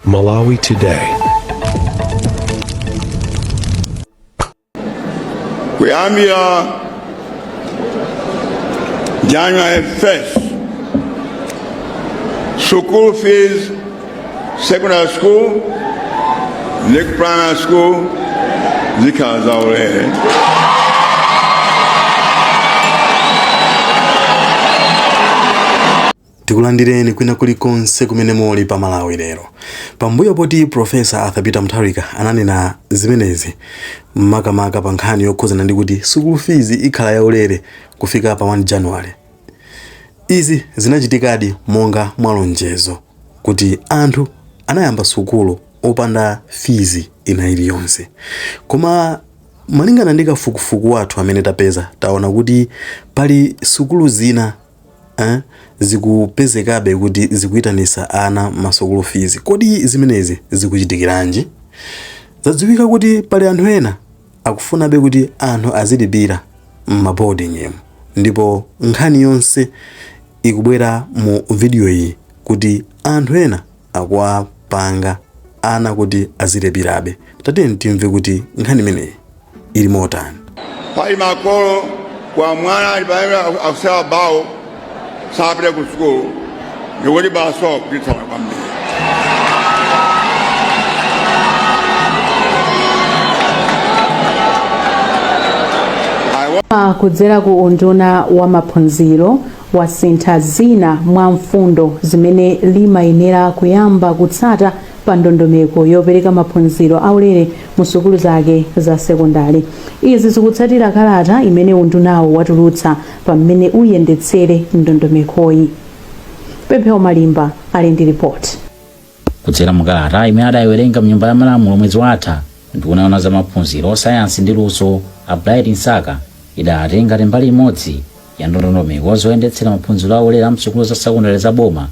Malawi Today. Kuyambira January 1st, school fees, secondary school ndi primary school, zikhala zaulere. Tikulandireni kwina kulikonse kumene muli pa Malawi Lero. Pambuyo poti Prof. Arthur Peter Mutharika ananena zimenezi makamaka pa nkhani yokhudzana ndi kuti sukulu fees ikhala yaulere kufika pa 1 January. Izi zinachitikadi monga mwa lonjezo kuti anthu anayamba sukulu opanda fees ina iliyonse. Koma malingana ndi kafukufuku wathu amene tapeza, taona kuti pali sukulu zina zikupezekabe kuti zikuitanisa ana ma sukulu fees. Kodi zimenezi zikuchitikiranji? Zadziwika kuti pali anthu ena akufunabe kuti anthu azilipira m'ma boarding mu, ndipo nkhani yonse ikubwera mu video iyi kuti anthu ena akuwapanga ana kuti azilipirabe. Tatiyeni timve kuti nkhani imeneyi ili motani. Pali makolo kwa mwana ali pamene akusewera bawo, sapita ku sukulu, ndikuti baso kutitsawa kwambiri. Kudzera ku unduna wa maphunziro wasintha zina mwa mfundo zimene limayenera kuyamba kutsata pa ndondomeko yopereka maphunziro aulere mu sukulu zake za sekondale. Izi zikutsatira kalata imene undunawo watulutsa pa mmene uyendetsere ndondomekoyi. Pemphero Malimba ali ndi ripoti. Kudzera mu kalata imene adayiwerenga mnyumba ya malamulo mwezi watha, nduna yoona za maphunziro, sayansi ndi luso a Bright Msaka idati ngati mbali imodzi ya ndondomeko zoyendetsera maphunziro aulere a msukulu za sekondale za boma,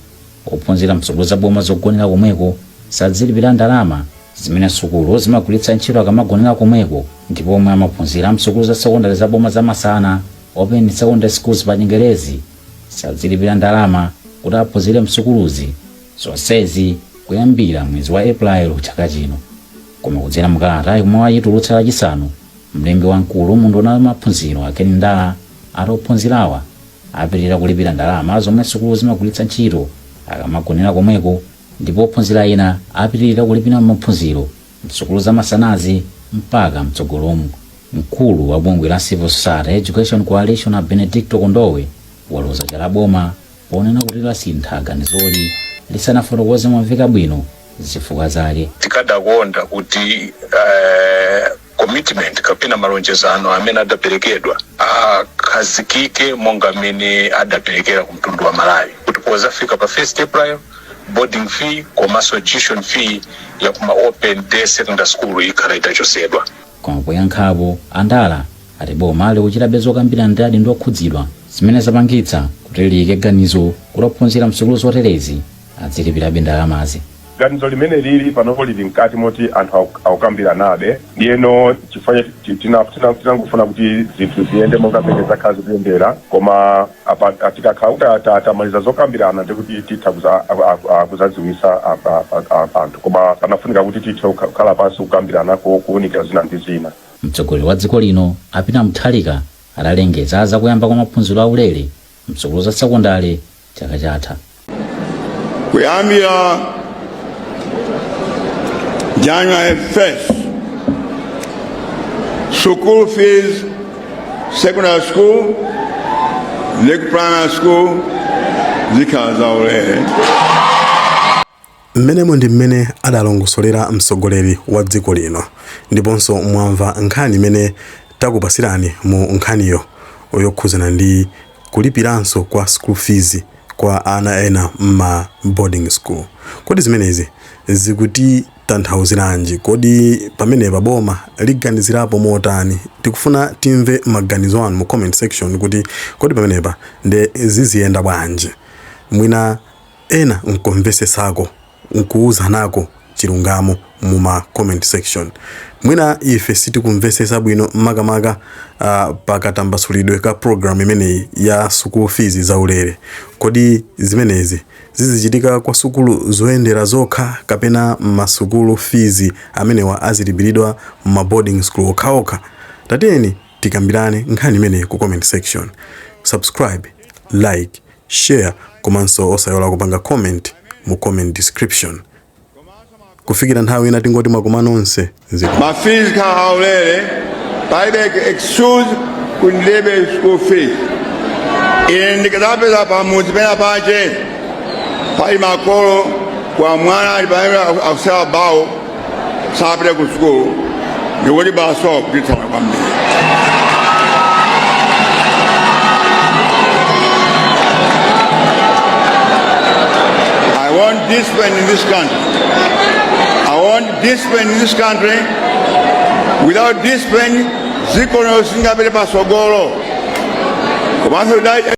ophunzira msukulu za boma zogonera komweko sadzilipira ndalama zimene sukulu zimagwiritsa ntchito akamagonera komweko, ndipo omwe amaphunzira msukulu za sekondale za boma zamasana, open secondary schools pa Chingerezi, sadzilipira ndalama kuti aphunzire msukuluzi, zonsezi kuyambira mwezi wa April chaka chino. Koma kudzera mukalata yomwe wayitulutsa Lachisanu, mlembi wamkulu mu unduna wa maphunziro a Ken Ndala ati ophunzirawa apitirira kulipira ndalama zomwe sukulu zimagwiritsa ntchito akamagonera komweko, ndipo ophunzira ena apitirira kulipira maphunziro msukulu zamasanazi mpaka mtsogolomu. Mkulu wa bungwe la Civil Society Education Coalition a Benedicto Kondowe waloza chala boma ponena kuti lasintha ganizoli lisanafotokoze momveka bwino zifukwa zake. Tikadakonda kuti commitment kapena malonjezano amene adaperekedwa akhazikike monga mmene adaperekera ku mtundu wa Malawi, kuti pozafika pa 1 April boarding fee komanso tuition fee ya kuma open day secondary school ikhala itachosedwa. Koma poyankhapo, a Ndala ati boma likuchitabe zokambirana ndi adindo okhudzidwa zimene zapangitsa kuti liyike ganizo kuti ophunzira msukulu zoterezi adzilipirabe ndalamazi. Ganizo limene lili panopo lili mkati moti anthu akukambiranabe. Ndiyeno chifukwa tinangofuna kuti zinthu ziyende monga mmene zakhala zikuyendera, koma apa tikakhala kuti tamaliza zokambirana, ndikuti titha kuzadziwitsa anthu, koma panafunika kuti tithe kukhala pansi kukambirana, kuwunikira zina ndi zina. Mtsogoleri wa dziko lino a Peter Mutharika adalengeza zakuyamba kwa maphunziro aulere msukulu za sekondale chaka chatha. Kuyambira January 1st, school fees, secondary school ndi primary school, zikhala zaulere. Mmenemo ndi mmene adalongosolera mtsogoleri wa dziko lino, ndiponso mwamva nkhani imene takupasirani mu nkhaniyo yokhudzana ndi kulipiranso kwa school fees kwa ana ena mma boarding school. Kodi zimenezi zikutitanthauzirani? Kodi pamenepa boma liganizirapo motani? Tikufuna timve maganizo anu mu comment section kuti kodi pamenepa nde ziziyenda bwanji? Mwina ena nkumvesesako, nkuuzanako. Chilungamo mu ma comment section. Mwina ife sitikumvesesa bwino makamaka pakatambasulidwe ka program imeneyi ya school fees zaulere. Kodi zimenezi zizichitika kwa sukulu zoyendera zokha kapena masukulu fees amenewa azilipiridwa ma boarding school okhaokha? Tatiyeni tikambirane nkhani imeneyi ku comment section. Subscribe, like, share komanso osayiwala kupanga comment mu comment description. Kufikira nthawi ina tingoti mwakoma nonse. Zikomo. Ma fees khala aulere, palibe excuse kuti ndilibe school fees. Ine ndikadzapeza pamudzi pena pache pali makolo kwa mwana ali pamene akusewera bawo sapita ku sukulu, ndikuti baso kutitsama kwambiri. I want discipline in this country. I want discipline in this country. Without discipline, dziko lino silingapite patsogolo. Komanso